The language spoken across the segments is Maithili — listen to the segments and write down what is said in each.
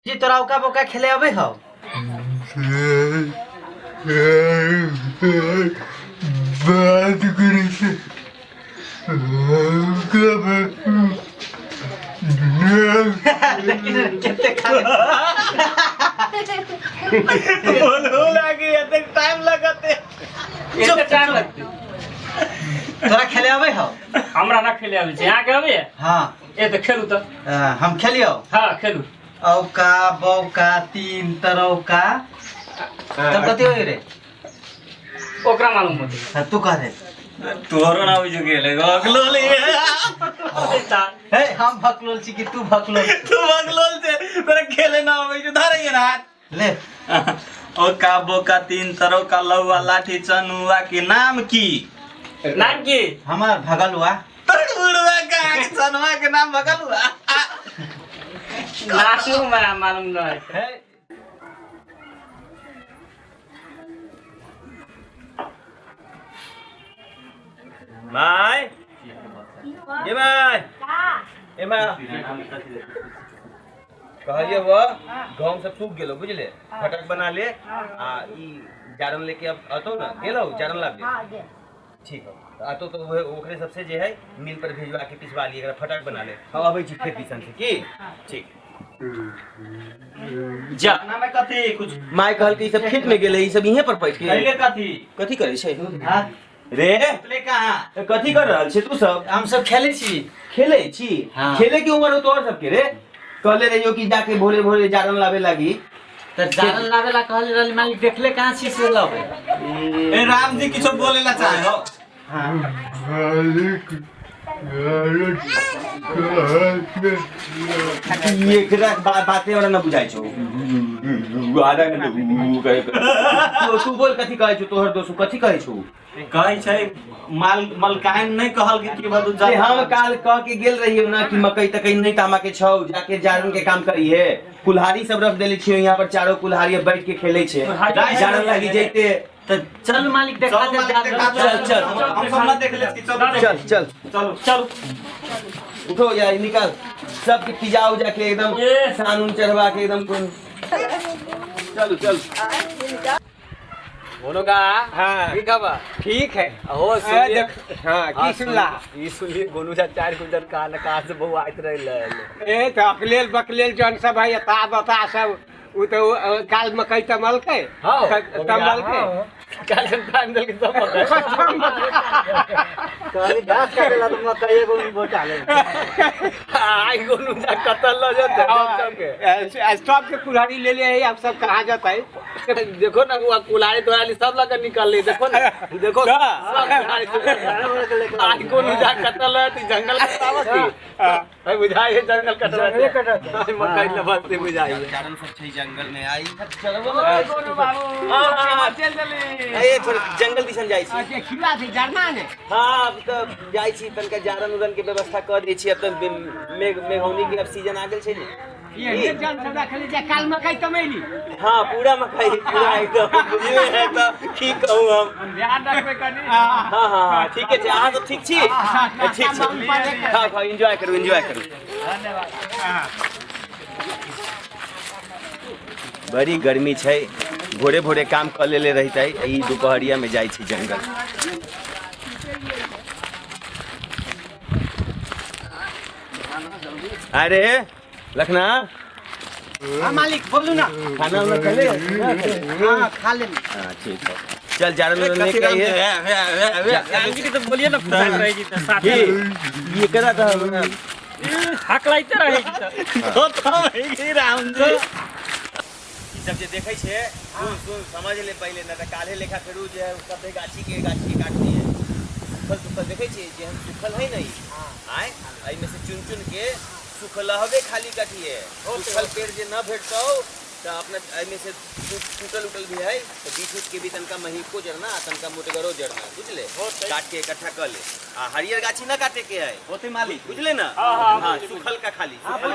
जी तोरा औका बौका खेले अबै हौ? बात करै छै। देखी ने कते खाली। बोलू लागी एतेक टाइम लगते। एते टाइम लगतै? तोरा खेले अबै हौ? हमरा ना खेले आबै छै। अहाँके अबैया? हाँ। ए तऽ खेलू तऽ। हम खेलियौ? हाँ, खेलू। औका बौका तीन तरौका, तब कथी होइ रे? ओकरा मालूम होतै। हाँ, तू कह दे। तोहरो ना बुझ गेले बकलोल। हे, हम भकलोल छी कि तू भकलोल? तू बकलोल छै, तोरा खेले ना आबै छौ। धरैये ना हाथ। ले। ओका बोका तीन तरौका लौआ लाठी चनुआ के नाम की? नाम की? हमर भगलुआ। तोर बुढ़वा का चनुआ के नाम भगलुआ? नाम हमरा मालूम न है। My, ये my, ए my, कहलिए वो गहूम सब सूख गेलो, बुझले? फटक बना ले आ ई जारन लेके अब अतो ना गेलो, जारन लाब ले। ठीक हो, तऽ अतो तऽ ओहे ओकरे सबसे जे है मिल पर भेजवा के पिसवा लिए, एकरा फटक बना ले। हम अबै छी खेत दिसन से की। ठीक जा। नाम है कथी कुछ? माय कहलकै ई सब खेत में गेलै, ई सब इहे पर बैठ के पहिले कथी कथी करै छै? हाँ। रे। ले कहाँ? कथी कर रहल छै तू सब? हम सब खेले छी। खेलै छी? हाँ। खेले के उम्र हो तोहर सबके रे? कहले रहियो कि जाके भोरे भोरे जारन लाबे लागी। तऽ जारन लाबे ला कहले रहली मालिक, देखले कहाँ छी से लबे। ए राम जी, किछो बोले ला चाहे हो? हाँ। मालिक ई एकरा बाते हमरा न बुझाइ छौ। आधा घंटा ऊ करे तू। तू बोल, कथी कहै छौ? तोहर दोस्त कथी कहै छौ? कहै छै माल मलकाइन नहि कहल कि की बदू। से हम काल कह के गेल रहियो ना कि मकई तकई नहीं तामा के छौ, जाके जारन के काम करिहे। कुल्हाड़ी सब रख देले छियो यहाँ पर, चारो कुल्हाड़ी बैठ के खेले छै। जारन लागी जैते। तऽ चल मालिक, देखा चलो दे। मालिक, देखा दे। चल, चल। हम सब ना देख ले छी, चल। चल चल। चलो। चलू। उठो यार, निकाल सबके, पिजाओ जाके एकदम। ए। सान उन चढ़वा के एकदम। चल चल। बोलो का। हाँ। की खबर? ठीक है। हो। ए, सुनिए। देख, हाँ, की सुनला? ई सुनलिए, गोनू झा 4 क्विंटल कहाँ न कहाँ से बौआइत रहले। ए तऽ अकलेल बकलेल जन सब है, अता बता सब उ तऽ काल मकई तमलकै। हाँ। तमलकै। काल से टाइम देलके सब मकई। घास काटे ला तऽ मकई एगो बोटा ले। आई गोनू झा कतल ल जते सबके। सबके कुल्हाड़ी ले ले है, अब सब कहाँ जतै? देखो ना, वो कुल्हाड़ी तुल्हाड़ी सब लगा निकल ली। देखो ना, देखो, सब कुल्हाड़ी। आई गोनू झा कतल है तो जंगल कटावत थी भाई, बुझाई है जंगल कटवा, मकई लबत बुझाई है। जारन सब छै जंगल में आई। गोनू बाबू, चल चली। ए, थोड़े जंगल दिसन जाइ छी। खिला छै जरना ने। हाँ, अब तऽ जाइ छी, तनिका जारन उरन के व्यवस्था कर दै छी। अब तऽ मेघ मेघौनी के अब सीजन आ गेल छै ने। ये जन सब रखले जे काल मकई तमैली। हाँ, पूरा मकई पूरा एकदम बुझले है, तऽ की कहू हम। ध्यान रखबै कनी। हाँ हाँ हाँ, ठीके छै। अहाँ सब ठीक छी? ठीक छै। हाँ हाँ, एंजॉय करू, एंजॉय करू। बड़ी गर्मी छै, भोरे भोरे काम कऽ लेले रहितै। ई दुपहरिया में जाइ छी जंगल। अरे लखना। हाँ मालिक, बोलू ना। खाना उना खा ले? हाँ, खा ले। हाँ, ठीक है, चल जारन उरन लेके आइए। रामजी के तो बोलिए ना, फुसाइत रहेगी तो साथे। की ये करा था? हकलाइते रहेगी तो। राम जी। ई सब जे देखै छै, सुन सुन, समझ ले पहिले, न तऽ काल्हे लेखा फेरू जे है सबे गाछी के काट दिए। सुखल सुखल देखै छियै, जेहन सुखल है ने ई आय, एहिमे से चुन चुन के सुखलहबे खाली कटिए। सुखल पेड़ जे न भेटतौ तऽ अपना एहिमे से टूटल उटल भी है तऽ बीछ उछ के भी तनका महीको जरना आ तनका मोटगरो जरना, बुझले? काट के इकट्ठा कर ले आ हरियर गाछी न काटे के है। होते मालिक। बुझले ना? हाँ, हाँ, सुखल का खाली सुखल।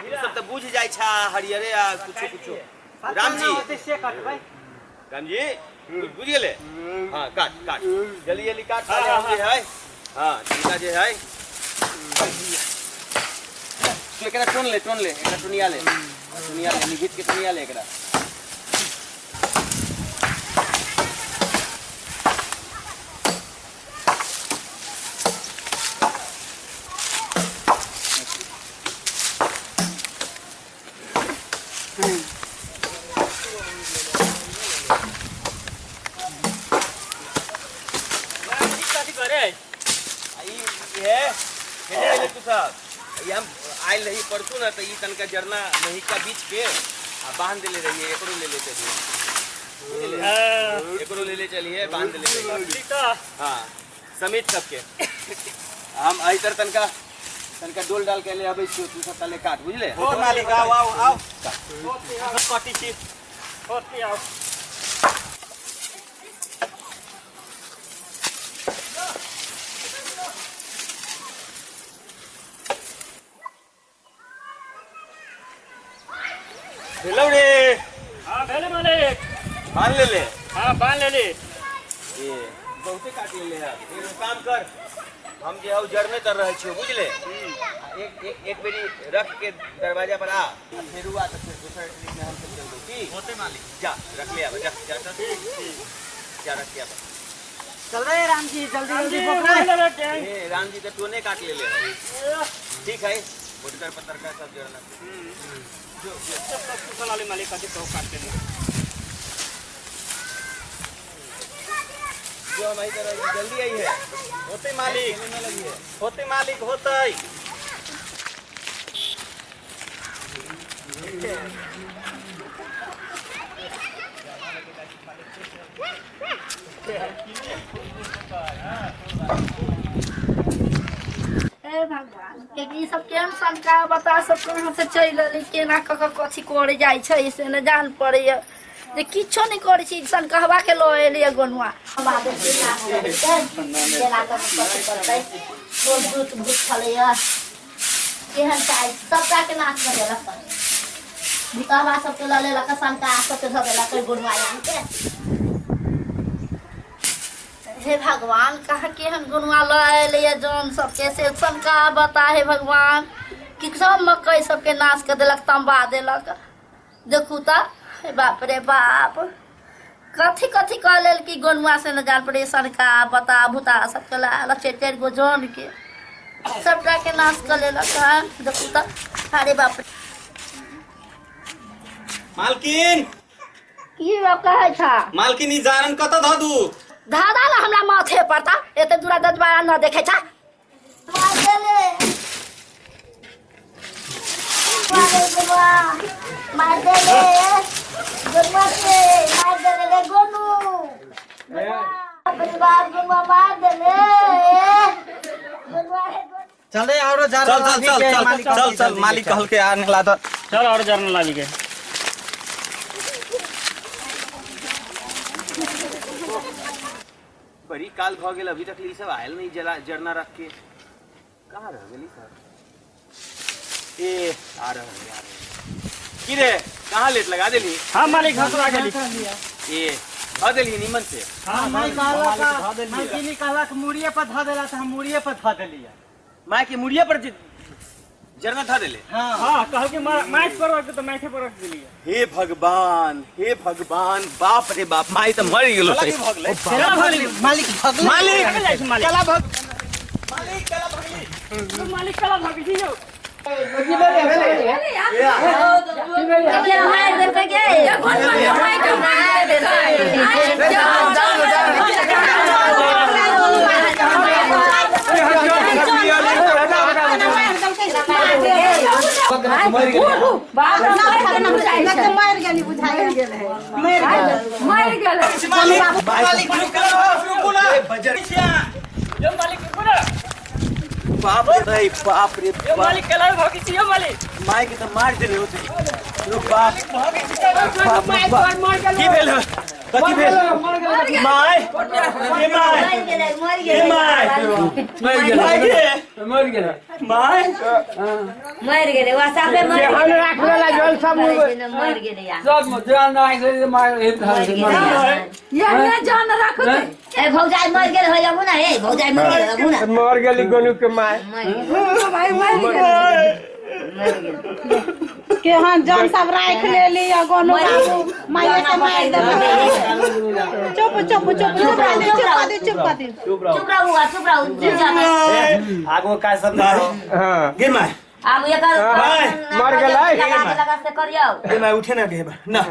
तू सब तऽ बुझ जाइ छा, हरियरे आ कुछो कुछो। राम जी। से कटबै। राम जी, बुझ गेले? हाँ, काट काट, जल्दी जल्दी काट। साले हम जे है, हाँ, तनका जे है तू एकरा टोन ले, टोन ले, एकरा टोनिया ले। दुनिया ले निघित के दुनिया ले एकरा। कथी करे ई है हेने अइले तू सब। ई हम आइल रही परसों ना, त ई तनका जरना नहीं का बीच के आ बांध देले रहिए, एकरो ले ले चलिए, बुझले? एकरो ले ले चलिए, बांध देले रहिए। ठीक है। हाँ, समेत सबके हम एहि तर तनका तनका डोल डाल के ले अबै छियो, तू सब ताले काट, बुझले? हो मालिक, आओ आओ आओ। कटी छी होती आओ। भेलौ रे? हाँ भेले मालिक। बांध ले ले। हाँ बांध ले ले। ए बहुते काट ले ले यार। एगो काम कर, हम जे हौ जरने तर रहै छियो, बुझले? एक एक एक बेरी रख के दरवाजा पर आ, आ फेरू आ, त फिर दोसर ट्रिप में हम सब चल दो की होते मालिक। जा रख ले आब, जा जा जा जा रख के आब। चल रे राम जी, जल्दी जल्दी जी, पकड़। बांध ले ले। ए राम जी त टोने काट ले ले। ठीक है, मोटकर पत्थर का सब जरना। जो जो सब सब कुशल वाले मालिक कथी तो काट ले। जो हम आई तरह जल्दी आई है। होते मालिक, खेले में लगी है। होते मालिक, होते। हे भगवान, कियाकि ई सब केहन शंका बता सब कहाँ से चलि एलै, केना कऽ कऽ कथी करे जाइ छै से नहि जान पड़ैया, जे किछो नहि करै छी, सनकहवा के लऽ एलैया गोनुआ। केना केना कऽ कऽ कथी करतै, कोन भूत भूत छलैया, केहन चाही सबटा के नाश कऽ देलक, भूतहवा सबके लऽ लेलक, शंका सबके धऽ देलक गोनुआ आनि के। हे भगवान, कहाँ केहन गुनुआ लऽ एलैया जौन सबके से शंका बता। हे भगवान, कि सब मकई सबके नाश कऽ देलक, तंबा देलक। देखू तऽ, हे बाप रे बाप, कथी कथी कऽ लेल कि गोनुआ से न जान पड़े। शंका बता भूता सबके लऽ आयल चारि चारि गो जौन के, सबटा के नाश कऽ लेलक हन। देखू तऽ, अरे बाप रे। मालकिन। की बाप कहै छा? मालकिन, ई जारन कत धऽ दू? धाधा ना हमरा माथे पर ता, एते दूरा दजबारा न देखे छा। मार देले, मार गोनुआ, मार देले गोनुआ के, मार देले रे गोनू। बाप रे बाप, गोनुआ मार देले गोनुआ रे गोनू। चल रे औरो चल जरना चल लाबी चल के, चल मालिक चल जल्दी चल जल्दी मालिक चल। कहल के आ निकला त। चल और जरना लाबी के। बड़ी काल भ गेल, अभी तक ई सब आयल नहीं जला जरना रख के कहाँ रह गेल ई सब? ए आ रहल है, आ रहल है। की रे, कहाँ लेट लगा देली? हाँ मालिक, हम तो आ गेली। ए धऽ देली नीमन से? हाँ, माई कहलक, मालकिनी कहलक मुड़िए पर धऽ देला, तऽ हम मुड़िए पर धऽ देलियै। माय के मुड़िया पर जरना धऽ देले? हाँ। हाँ, कहल कि माइक पर रख दे, तो माइके पर रख दिलिए। हे भगवान, हे भगवान, बाप रे बाप, माय तऽ मरि गेलो। चला भगली। मालिक भगलै। मालिक। चला जाइ छै मालिक। चला भग मालिक, चला भगली। मालिक चला भगली जो। मारि देलकै गे। मारि देलकै। मालिक रुको रुको ना बजर। यो मालिक रुको ना। बाप रे बाप रे यो बाप, मालिक चला भगी छी, यो मालिक। माय के तऽ मार देले होते। रुक, बाप बाप रे बाप, की भेल? कथी भेल my? ए my, मरि गेलै, मरि ए गेलै। My, my गे, मरि गेलै। My. मरि गेलै वह साफे मरि केहन राख लेला जल सब। गेलै, मरि गेलै या। सब जान राख ले मार। ए भौजाई मरि गेल हो, अबू ना। ए भौजाई मरि गेल, अबू ना। मर गेली गोनू के माय। मरि गेल। मर। मरि गेल। केहन जन सब राखि लेली आ गोनू बाबू माइये के मारि देलकै। चुप चुप चुप चुप कऽ दे, चुप कऽ दे, चुप कऽ दे। चुप रहू आ, चुप रहू, चुप जा। आगो काज सब नहीं हाँ गे माय आब एकर मर गेलै। लगा लगा से करियौ। गे माय उठे ना गे माय ना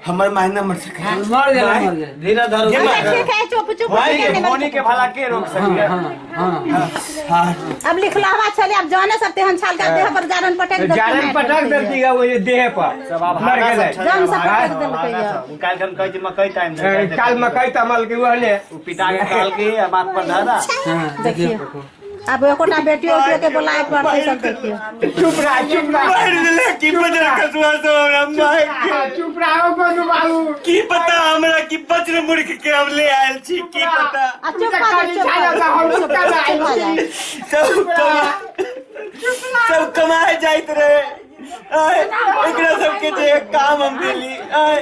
हमर माय ना मर सके। मर गेल, मर गेल। धीरे धरो। गे माय ठीक है, चुप चुप। माय के होने के भला के रोक सके? हाँ। अब लिखलावा छले, अब जाने सब तेहन छाल के देह पर जारन पटक देलकै। जारन पटक देलकै वो ये देह पर मर गेलै। जान सब पटक देलकै यऽ। काल्हि हम कहै छी मकई टाइम। काल मकई तमल के ओहने उ पिता के कहलकै आ बात पर धरा। देखियौ अब एकोटा बेटियो उटियो के बोलाए पड़तै सब। देखियौ। चुप रह, चुप रह। मार देले की बजर कसुआ सब हमरा माय के। चुप रहो गोनू बाबू। की पता हमरा की वज्र मूर्ख के हम ले आयल छी, की पता। आ चुप कऽ दे, चुप कऽ दे, चुप कऽ दे। सब कमा सब कमाए जाइत रहे। आय एकरा सबके जे काम हम देली, आय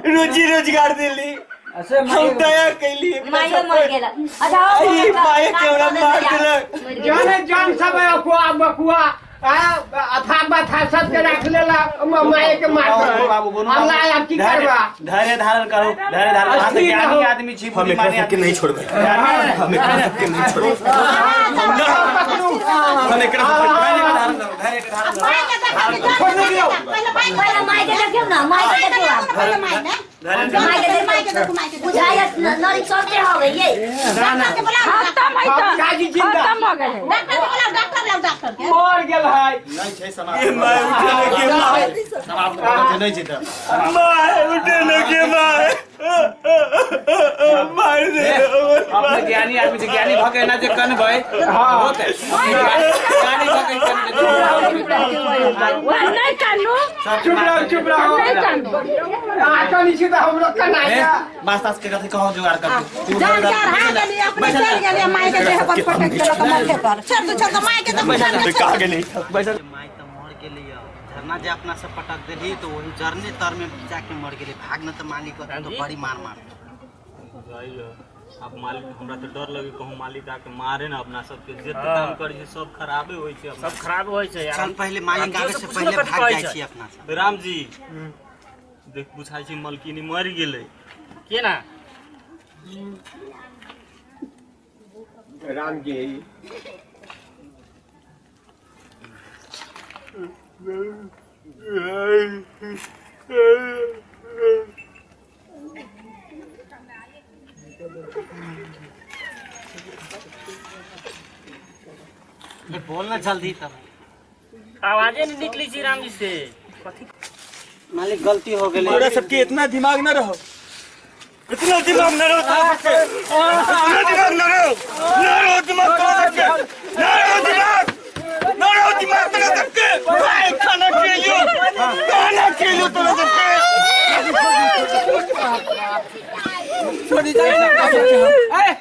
रोजी रोजगार देली, हम दया कैली एकरा माइयो सब मर पर। गेल। अच्छा आई माय के हमरा मार देलक। मरि गेल। जाने जान सब अकुआ बकुआ अथा बथा सब के राख लेला, माय के मार बाबू, बाबू, गोनू बाबू। अल्लाह अब की करबा? धैर्य धारण करू, धैर्य धारण। अहाँ तऽ अस्थिर ज्ञानी रहो। आदमी छी, हम एकरा बुद्धिमानी सबके नहीं छोड़बै, हम एकरा सबके नहीं छोड़बै, हम एकरा सबके धारण करू, धैर्य के धारण करू। माय के देखा के जान पहिले, माय के पहिले माय के देखियौ न, माय के देखियौ आब। पहिले माय ने माय के माय के देखू, माय के देखू। बुझाइए नरी चलते होवे ये। डॉक्टर के बोलाओ, खत्म है हम काजी जिंदा। खत्म हो गए। डॉक्टर के बोलाओ, डॉक्टर लाओ, डॉक्टर के। मर गेल है। नहि छै समाप्त। गे माय उठे ना गे माय। समाप्त नहि छै तऽ माय उठे ना गे माय, मार दे। अपने ज्ञानी आदमी छै, ज्ञानी भऽ के एना जे कनबै होतै? ज्ञानी भऽ के कनबै? नहीं कानू। चुप रहो, चुप रहो। नहीं कानू। आ कनी छी तऽ हमरो कनाइया। मास्टर साहब के कथी कहो जुगाड़ कर तू। जान के अढ़ा गेली, अपने चलि गेली, माय के देह पर पटक देलक माथे पर। छोड़ दे, छोड़ दे माय के तऽ छोड़ दे, छोड़ कहाँ गेली? माय तऽ मर गेली। झरना जे अपना सब पटक देली तो वही झरने तर में जाके मर गेली। भाग न तऽ मालिक तो बड़ी मार मार। अब मालिक हमरा तऽ डर लगे कहूँ मालिक आके मारे ना अपना सबके। जते काम करै छै सब खराबे होइ छै। सब खराब होइ छै यार। चल पहिले मालिक आवे से पूछलो पहिले कथी भाग कहै जाइ छै? छी अपना सब। राम जी देख, बुझाइ छै मलकिनी मरि गेलै। केना? राम जी ए, बोल ना जल्दी तब। आवाजे नहीं निकली छी राम जी से। मालिक गलती हो गेलै। तोरा सबके इतना दिमाग न रहो, इतना दिमाग न रहो तोरा सबके, इतना दिमाग न रहो, न रहो दिमाग तोरा सबके, न रहो दिमाग, न रहो दिमाग तोरा सबके। भाई खाना खेलियो, खाना खेलियो तोरा सबके।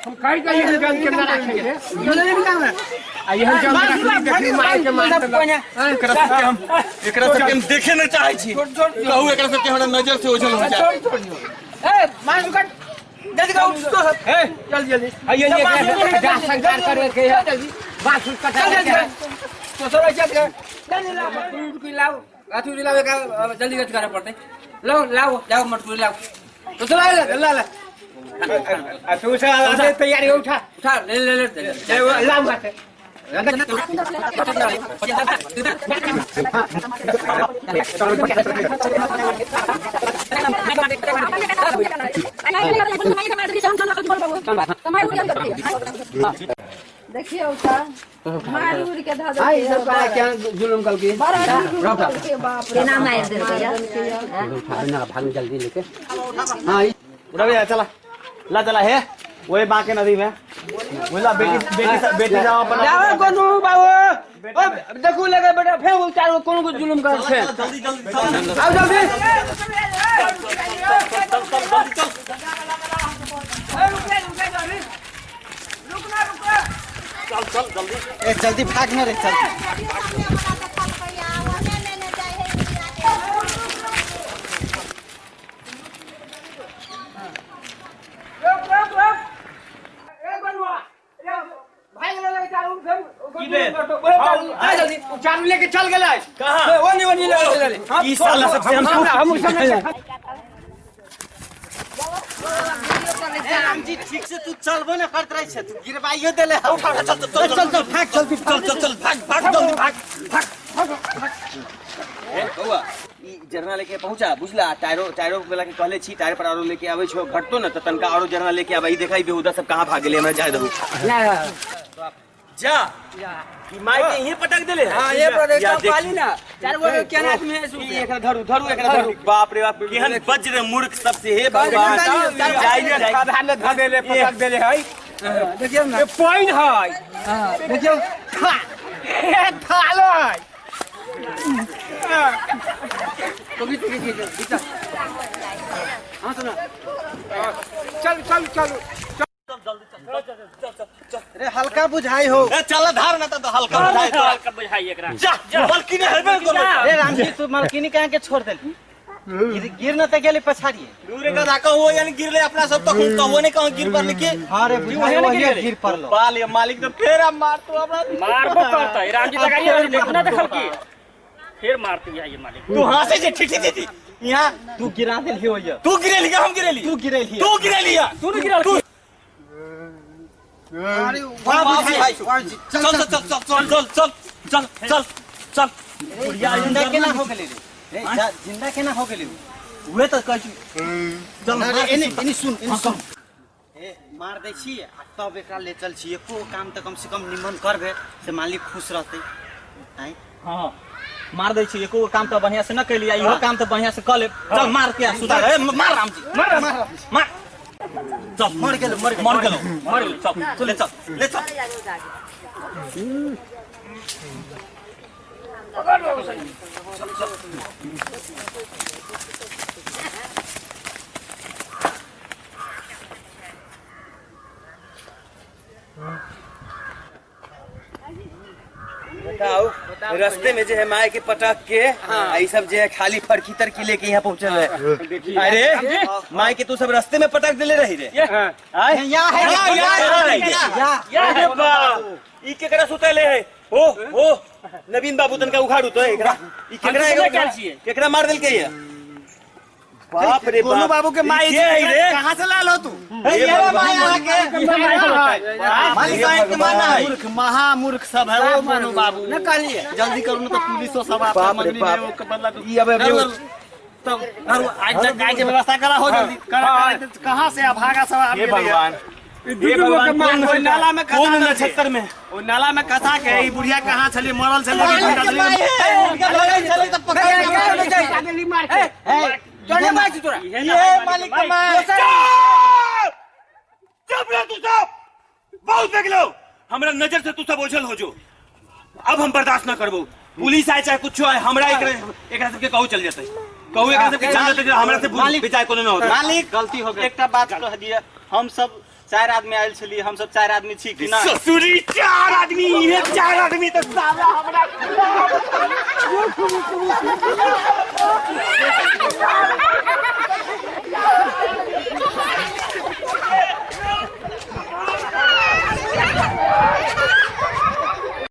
हम कहि के यही जन के ना रखेंगे आ यही जन के देखी माय के मार देलक। एकरा सबके हम, एकरा सबके हम देखे न चाहै छी। कहू एकरा सबके हमरा नजर से ओझल हो जाए। ए मांस कट जल्दी का उठ तो। ए जल्दी जल्दी आइए, ये दाह संस्कार करे के है, जल्दी बांस कटा चल के है। तो सर ऐसे कर जल्दी लाओ मटकुरी लाओ, अथी लाओ, एक जल्दी गति करे पड़ते। लाओ लाओ जाओ मटकुरी लाओ तो चला ला ला। आ तू से आते तैयारी हो, उठा। उठा ले ले ले। ए, लाओ हाथ। देखियौ तऽ मारि उरि के धऽ आ ई सब का क्या जुलुम कल की बड़ा जुलुम कलकै, बाप रे। केना मारि देलकै या? उठा भैया, चला ला चला हे वही बांके नदी में बुझला। बेटी बेटी बेटी जाओ अपन। जाओ गोनू बाबू, ओ देखू लगे बेटा फेर वो चारू कोनो को जुलुम कर छै। जल्दी जल्दी चल। आओ जल्दी। चल चल जल्दी चल। चल चल जल्दी। ए जल्दी भाग न रे, चल। रुक रुक रुक ए गोनुआ भाई लगे चारू फेर की भेल? बोले चारू आ जल्दी। चार हम लेके चल गेलै। कहाँ? ओनी ओनी ले गेलै। ई साला सबसे हम हम सब रामजी ठीक से तू चलबो न करत रही छे, तू गिरवाइयो देले। उठा उठा, चल चल चल चल, भाग जल्दी, चल चल चल, भाग भाग जल्दी, भाग भाग भाग। ए बौआ, ई जरना लेके पहुंचा बुझला। टायरो टायरो वाला के कहले छी टायर पर आरो लेके आबै छो, घटतो न त तनका आरो जरना लेके आबै। ई देखै बेहुदा सब कहाँ भाग गेलै, हमरा जाय दहु। जा ई माई के यहीं पटक देले। हां, ये पर या एकदम देख। पाली ना चार गो केना आदमी है। ई एकरा धरू धरू, एकरा धरू। बाप रे बाप, केहन वज्र मूर्ख सब से, हे भगवान। जाय जाय। खदान में धर देले, पटक देले है। देखियौ ना, ये पानि है, देखियौ थालो है। चल चल चल। रे हल्का बुझाई हो। ए चल धार ना त हल्का बुझाई तो। हल्का बुझाई एकरा। जा बल्कि ने हेबे करबे। रे रामजी, तू मालकिनी कहाँ के छोड़ देली? गिर गिर न त गेली पछाड़िए। दूरे का धाका हो यानी गिरले अपना सब तो खूब कहो ने कहाँ गिर पर लिखे। हां रे, बुझाई हो गिर परलो। बाल ये मालिक तो फेर अब मार तो हमरा। मारबो करतै रामजी, तगारी देखो ना, देखल की फिर मारती है ये मालिक। तू हंसे जे ठीक ठीक ठीक यहाँ तू गिरा देली हो। तू गिरेली हम गिरेली? तू गिरेली। तू गिरेली। तू न गिरल की? अरे वाह बुझाई, चल चल चल चल चल चल चल चल चल चल। जिंदा केना हो गेली रे? रे जिंदा केना हो गेली? उहे त कहै छी। चल एने एने सुन, एने सुन। ए मार दै छी आ तब एकरा ले चल छी। एको काम त कम से कम निमन करबे से मालिक खुश रहतै। आँय हाँ, मार दै छी। एको काम तऽ बढ़िया से न कैली, इहो काम तऽ बढ़िया से कऽ लेब। चल मार के सुधार। ए मार रामजी, मार मार। चल मर गेल, मर गेल, मर गेलो, मर गेलो। चल चल ले चल ले चल। बताओ, रास्ते में जो है माय के पटक के आ ई सब जो है खाली फरकी तरकी लेके यहाँ पहुंचल है। अरे माय के तू सब रास्ते में पटक देले रही रे। आय या है, या या या या। अरे बाप, ई केकरा सुतले है? ओ ओ नवीन बाबू तनका उखाड़ू तो एकरा। ई केकरा हम सुतले छियै। केकरा मार देलकै ये? बाप रे बाप, गोनू बाबू के माई के है रे? कहाँ से लाल हो तू? हे माय अहाँ के मालिक साहब के मारना है। मूर्ख महामूर्ख सब है वो गोनू बाबू। न कहलिए जल्दी करू ना तो पुलिसो सब आपका बाप रे मंगनी बाप। में वो बदला तो ई अब तब आज तक गाय के व्यवस्था करा हो जल्दी करा। कहाँ से अभागा सब आप हे भगवान, दू दू गो के मार। ओइ नाला में खसा कौन देल छै। नक्षत्र में? ओ नाला में खसा के ई बुढ़िया कहाँ छली, मरल छली कि जिंदा छली? मार के चले मार तोरा। ये मालिक के मार। चुप रह तू सब, बहुत देख लो हमरा नजर से तू सब ओझल हो जो। अब हम बर्दाश्त न करबो। पुलिस आए चाहे कुछ आए, हमरा एकरा एकरा सबके कहू चल जेतै, कहू एकरा सबके चल जेतै जे हमरा से मालिक- बेचाय कोनो न होतै। मालिक गलती हो गेल। एकटा बात कह दिया, हम सब चार आदमी आयल छली, हम सब चार आदमी छी कि ना? ससुरी चार आदमी, इहे चार आदमी तो साला हमरा।